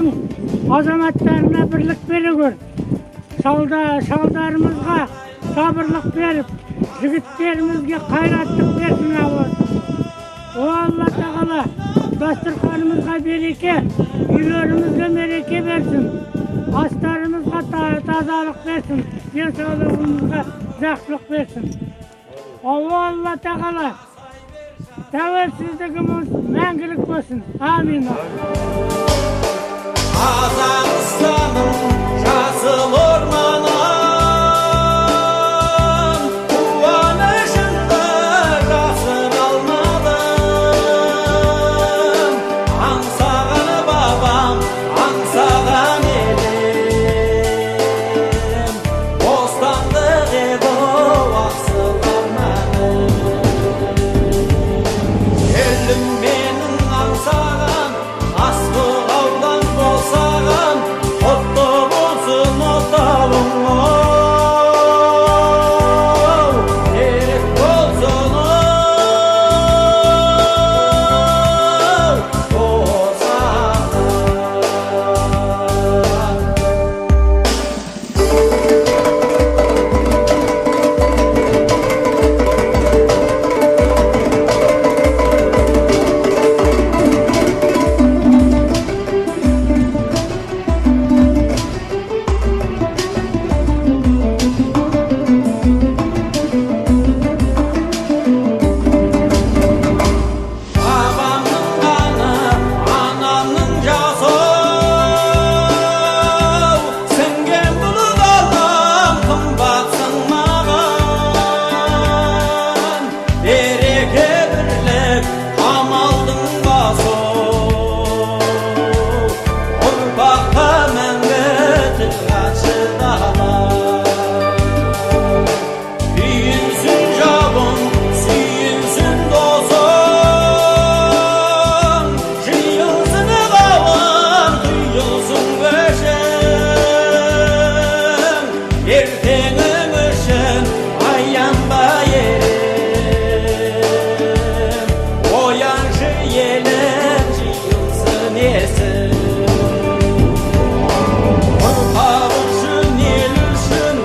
Қазақтың азаматтарына бірлік бере көр. Шалдарымызға сабырлық беріп, жігіттерімізге қайраттық берсін Алла. О Алла Тағала, дастарханымызға береке, үйлерімізге мереке берсін, астарымызға тазалық берсін, денсаулығымызға жақсылық берсін. О Алла Тағала, тәуелсіздігіміз мәңгілік болсын. Амин. Қазақстаным жасыл орманым, қуанышымды жасыра алмадым. Аңсаған бабам, аңсаған елім, бостандық еді асыл арманым. Елім менің аңсаған, асқы аудан босаған, құтты болсын отауың, оу, ерек болсын, оу, босаған. Бабамның қаны, анамның жасы, сіңген бұл далам қымбатсың маған. Береке бірлік амалдың басы, ұрпаққа мәңгі тіл хатшы дала. Күйінсін жауың, сүйінсін досың, жиылсын ғалам, тыйылсын көшің. Ертеңің үшін аянба елім, ояншы елім, жиылсын есің. Ұрпақ үшін, ел үшін,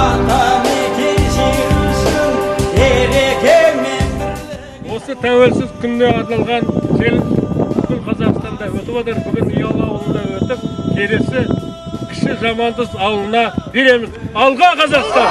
ата мекен жер үшін, береке мен бірлік. Осы тәуелсіз күніне арналған челлендж бүкіл Қазақстанда өтіп жатыр. Бүгін Ұялы ауылында өтіп, келесі Кіші Жамантұз ауылына береміз. Алға, Қазақстан!